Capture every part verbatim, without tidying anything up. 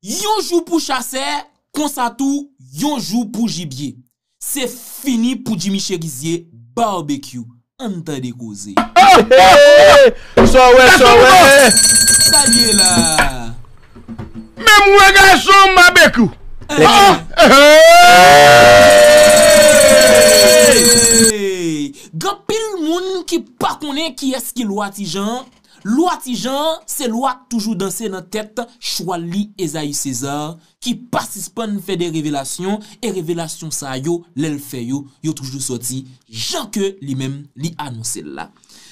Yon jou pou chasè, konsa tou, yon jou pou jibye. Se fini pou Jimmy Cherizier Barbecue. Ann tande koze. Sa w wè, sa w wè. Sa l ye la. Menm wè gason Barbecue. Gen anpil moun ki pa konnen kiyès ki Lwa Ti Jan. Lwa Ti Jan se lwa k toujou danse nan tèt chwal li Esaü César ki pa sispann fè de revelasyon e revelasyon sa yo lè l fè yo, yo toujou sòti jan ke li menm li anonse l la.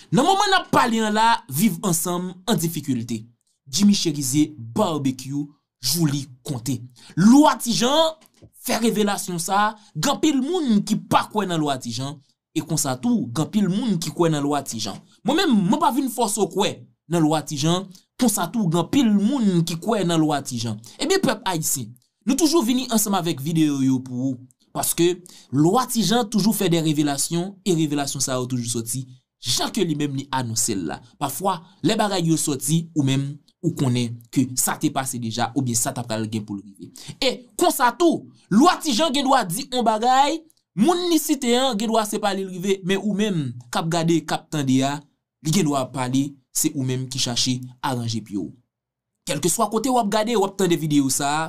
Nan moman n ap pale an la, Viv Ansanm an difikilte. Jimmy Cherizier Barbecue jou li konte. Lwa Ti Jan fè revelasyon sa, gen anpil moun ki pa kwè nan Lwa Ti Jan, e konsa tou gen anpil moun ki kwè nan Lwa Ti Jan. Mwen menm, mwen pa vin fòse w kwè nan Lwa Ti Jan, konsa tou gen anpil moun ki kwè nan Lwa Ti Jan. Ebyen pèp ayisyen, nou toujou vini ansanm avèk videyo yo pou ou, paske Lwa Ti Jan toujou fè de revelasyon e revelasyon sa yo toujou sòti jan ke li menm li anonse l la. Pafwa, lè bagay yo sòti, ou menm, ou konnen ke sa te pase deja oubyen sa ta pral gen pou l rive. E konsa tou, Lwa Ti Jan gen dwa di on bagay, moun li site an gen dwa se pa li l rive, men ou menm k ap gade, k ap tande a, li gen dwa ap pale, se ou menm ki chache aranje pye w. Kèlkeswa kote w ap gade, w ap tande videyo sa a,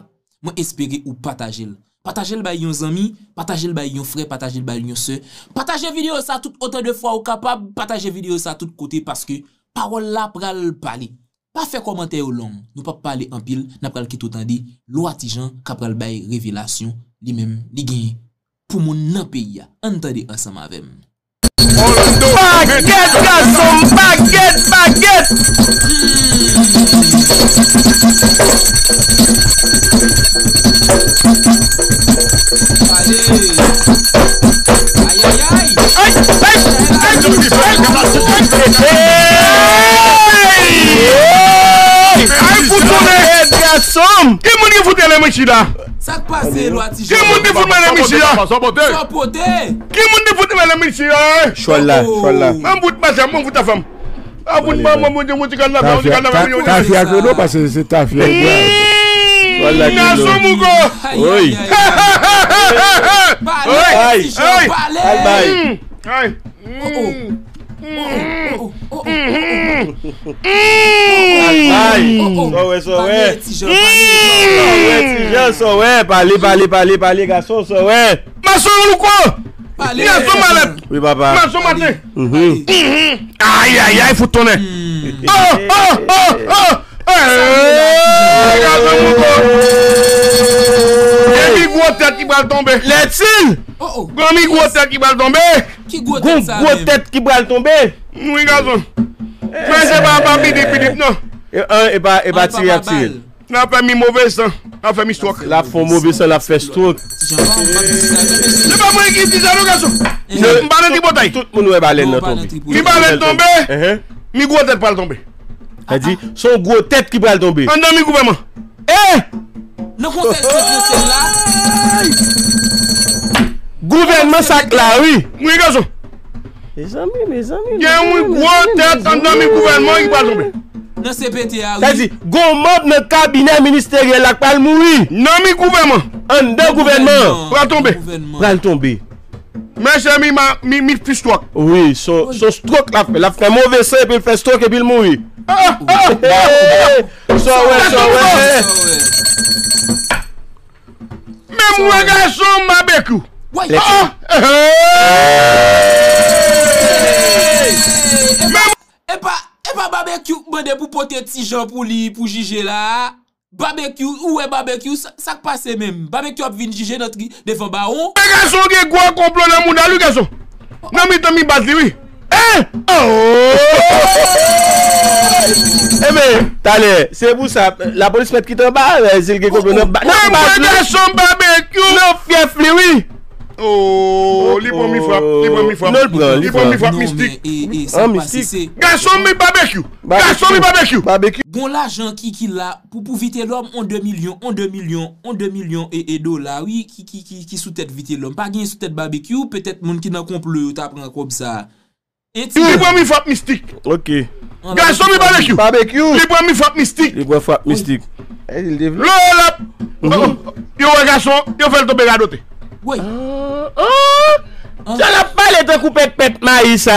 mwen espere ou pataje l. Pataje l bay yon zanmi, pataje l bay yon frè, pataje l bay yon sè. Pataje videyo sa tout otan de fwa ou kapab, pataje videyo sa tout kote paske pawòl la pral pale. Pa fè kòmantè yo long, nou p ap pale anpil, n ap pral kite w tande Lwa Ti Jan k ap pral bay revelasyon li menm li genyen pou moun nan peyi a. Ann tande ansanm avè m. Bagèt gason m, bagèt, bagèt. Ayayay. Bagèt gason m. Ki moun ki fout ale mwen chita? Sa k pase Lwa Ti Jan? Ki moun ki fout mele Michi a? Sa pote. Ki moun ki fout mele Michi a? Chwal la, chwal la. Mwen fout mache, mwen fout afè m. A fout mwen, mwen, mwen, mwen, ti kannaval, ti kannaval, mwen, Tafya ak Renault, paske se tafya. Chwal la ki Gason mouko. Oy. Pale, Ti Jan, pale. Al bay. Ay. Ay. Sòwè, sòwè. Sòwè, Ti Jan, sòwè. Pale, pale, pale, pale, gason, sòwè. Mason louko. Gason malèt. Wi, papa. Mason maten. Mhm. Ay, ay, ay, fout tonnen. Oh, oh, oh, oh. Hey, gason louko. Gen mi gwo tèt ki pral tonbe. Lètil. Oh, oh. Gen mi gwo tèt ki pral tonbe. Ki gwo Gon tèt sa gwo menm? Tèt ki pral tonbe. Wi, gason. Men se pa, pa pidip, pidip, non. E, an, e pa, e pa tire ap tire. N ap fè mi move san. N ap fè mi stwòk. L ap fè yon move san, l ap fè stwòk. Ti Jan, pa, pa di sa, non, mesye. Se pa mwen ki di sa, non, gason. M pa nan tripotay. Tout moun wè balèn Non, nan pa nan tonbe. tripotay. Mi balèn tonbe, Ehe. mi gwo tèt pral tonbe. Sa di, se yon gwo tèt ki pral tonbe. Anndan mi gouvènman. Eh! Nan konsèy prezidansyèl la, Gouvènman sa k la, wi. Wi, gason. Mezanmi, mezanmi. Gen yon gwo tèt anndan mi gouvènman ki pral tonbe. Nan C P T a, Sa wi. Di, gon manm nan kabinè ministeryèl la k pral mouri. Nan mi gouvènman. Anndan gouvènman. Pral tonbe. Gouvènman. Pral tonbe. Men se mi, ma, mi, mi fi stwòk. Wi, son, son stwòk l ap fè. L ap fè move san epi l fè stwòk epi l mouri. Ah, ah, Hey! Sa w wè, sa w wè. Men mwen gason Babekyou. Woy! Lè- Ah, hey! E pa, e pa Babekyou k mande pou pote Ti Jan pou li, pou jije la. Babekyou, ou wè Babekyou, sa, sa k pase menm? Babekyou ap vin jije nan tri, devan bawon. Men gason gen gwo konplo nan mouda l wi gason. Nan mitan mi bat li wi. Eh! Oh! Ebyen, talè, se pou sa, lapolis mèt kite anba, eh, si l gen konplo nan ba, nan Mwen baz mwen li. Gason Babekyou. Nan fyèf li, wi. Oh, li pran mi frap, li pran mi frap. Non, l pran, li Li pran mi frap Non, mistik. Men, e, e, sa An k pase, mistik. se Gason mi Babekyou. Gason mi Babekyou. Babekyou. Gon lajan ki, ki la pou, pou Vitelòm, on de milyon, on de milyon, on de milyon e, e dola, wi, ki, ki, ki, ki sou tèt Vitelòm. Pa gen sou tèt Babekyou, petèt moun ki nan konplo yo ta pran kòb sa. E ti Li pran mi frap mistik. Ok. Gason mi Babekyou. Babekyou. Li pran mi frap mistik. Li pran frap mistik. Lè l ap, yo wè gason, yo fè l tonbe radote. Woy. Sa l ap pale tankou pèt pèt mayi sa.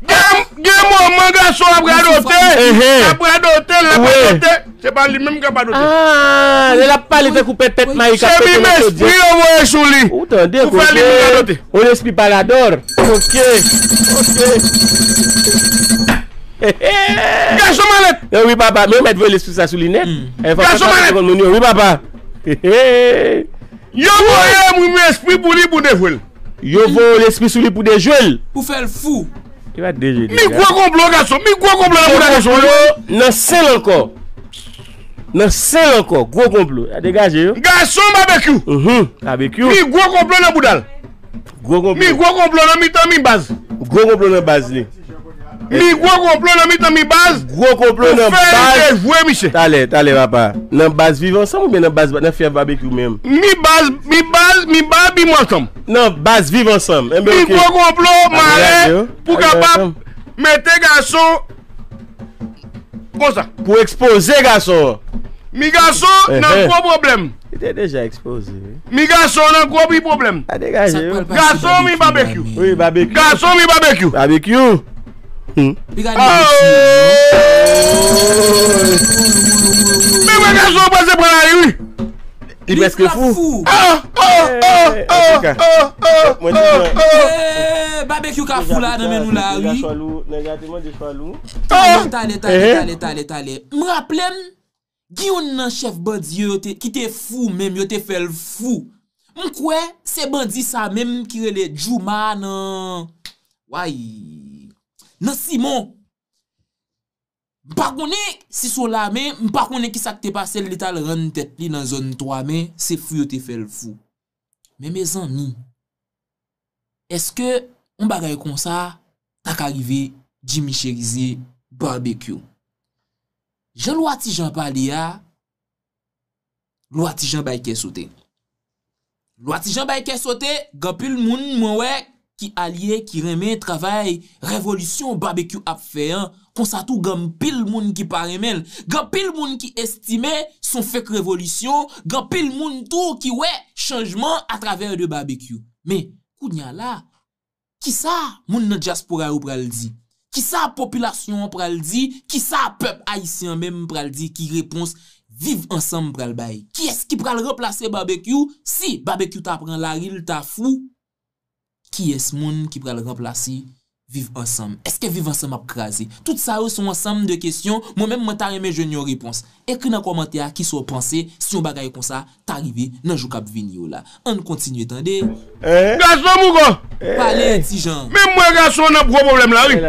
Gen, gen moman gason ap radote, l ap radote, l ap radote. Se pa li menm k ap radote. Ah, lè l ap pale tankou pèt pèt mayi k ap pete nan chodyè. Se menm espri yo voye sou li. Ou tande, pou fè li menm radote. On espri palador. Ok. Ok. Gason malèt. Wi papa, men ou mèt voye lespri sa sou li nèt. Gason malèt. Wi papa. Yo voye moun espri pou li pou dejwe l. Yo voye lespri sou li pou dejwe l. Pou fè l fou. Li pa dejwe. Mi gwo konplo gason, mi gwo konplo nan bouda gason. Nan sèl ankò. Nan sèl ankò, gwo konplo. A degaje yo. Gason babekyou. Mhm, babekyou. Mi gwo konplo nan bouda l. Gwo konplo. Mi gwo konplo nan mitan mi baz. Gwo konplo nan baz li. Mi gwo konplo nan mitan mi baz. Gwo konplo nan baz. Pou fè li dejwe misye. Talè, talè papa. Nan baz viv ansanm oubyen nan baz nan fyèv babekyou menm? Mi baz, mi baz, mi baz, mi mwen ansanm. Nan baz viv ansanm. Enben ok. Mi gwo konplo mare pou kapab mete gason konsa. Pou ekspoze gason an. Mi gason nan gwo pwoblèm. Li te deja ekspoze, wi. Mi gason nan gwo pi pwoblèm. A degaje yo. Gason mi babekyou. Wi, babekyou. Gason mi babekyou. Babekyou. Hmm. Li gade babekyou. Men mwen gason an panse pran lari, wi. Li prèske fou. Ah, ah, ah, ah, ah, ah. Mwen di, eh, babekyou ka fou la nan men nou la, wi. Nèg a chwa lou, nèg a te mande chwa lou. Talè, talè, talè, talè, talè, talè. M raple m, gen youn nan chèf bandi yo, yo te, ki te fou menm, yo te fè l fou. M kwè se bandi sa menm ki rele Djouma nan, way, nan Simon. M pa konnen si se yon lame, m pa konnen kisa k te pase l, li t al rann tèt li nan zòn twa, men se fou yo te fè l fou. Men mezanmi, èske yon bagay konsa ta ka rive Jimmy Chérizier Barbecue? Jan Lwa Ti Jan pale a, Lwa Ti Jan bay kè sote. Lwa Ti Jan bay kè sote, gen anpil moun mwen wè ki alye, ki renmen travay revolisyon Babekyou ap fè an. Konsa tou, gen anpil moun ki pa renmen l. Gen anpil moun ki estime se yon fake revolisyon. Gen anpil moun tou ki wè chanjman atravè de Babekyou. Men, kounye a la, kisa moun nan dyaspora yo pral di? Kisa popilasyon an pral di? Kisa pèp ayisyen an menm pral di? Ki repons Viv Ansanm pral bay? Kiyès ki pral ranplase Babekyou si Babekyou ta pran lari, l ta fou? Kiyès moun ki pral ranplase Viv Ansanm? Èske Viv Ansanm ap kraze? Tout sa yo se yon ansanm de kesyon. Mwen menm, mwen ta renmen jwenn yon repons. Ekri nan kòmantè a kisa w panse si yon bagay konsa ta rive nan jou k ap vini yo la. Ann kontinye tande. Gason mougo! Pale, Ti Jan. Menm mwen gason nan gwo pwoblèm la, wi.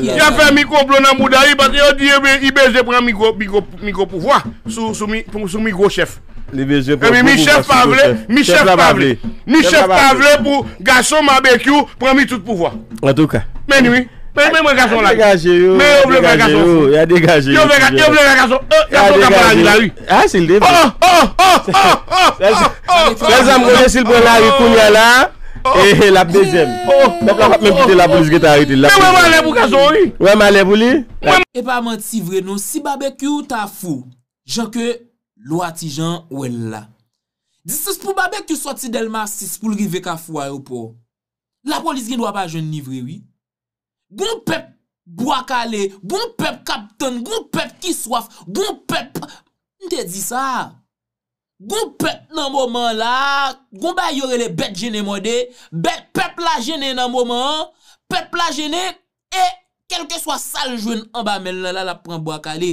Y ap fè mi konplo nan bouda li, paske yo di yo be-, li bezwen pran mi gwo, mi gwo, mi gwo pouvwa sou, sou mi, pou, sou mi gwo chèf. Li bezwen pran gwo pouvwa sou gwo chèf. Epi mi chèf pa vle, mi chèf pa vle. Mi chèf pa vle pou gason Babekyou pran mi tout pouvwa. Antouka. Men wi. Men, men mwen gason la. Degaje yo. Men yo vle fè gason fou. Y a degaje yo. Yo vle, yo vle fè gason. Eh, gason ka pran lari la, wi. Ah, si l te vle. Oh, oh, oh, oh, oh, oh, oh. Lè zam konnen si l pran lari kounye a la, eh, l ap dezyèm. Pèp la p ap menm kite lapolis gentan arete l. Men mwen malè pou gason, wi. Wè malè pou li. E pa manti vre non, si Babekyou ta fou, jan ke Lwa Ti Jan wè l la. Distans pou Babekyou sòti Dèlma sis pou l rive Kafou Ayewopò. Lapolis gen dwa pa jwenn li vre, wi. Gon pèp Bwa Kale, gon pèp k ap tann, gon pèp ki swaf, gon pèp, m te di sa. Gon pèp nan moman la, gon bagay yo rele bèt jennen mòde, bèt, pèp la jennen nan moman an, pèp la jennen, e kèlkeswa sa l jwenn anba men l lan la, l ap pran Bwa Kale.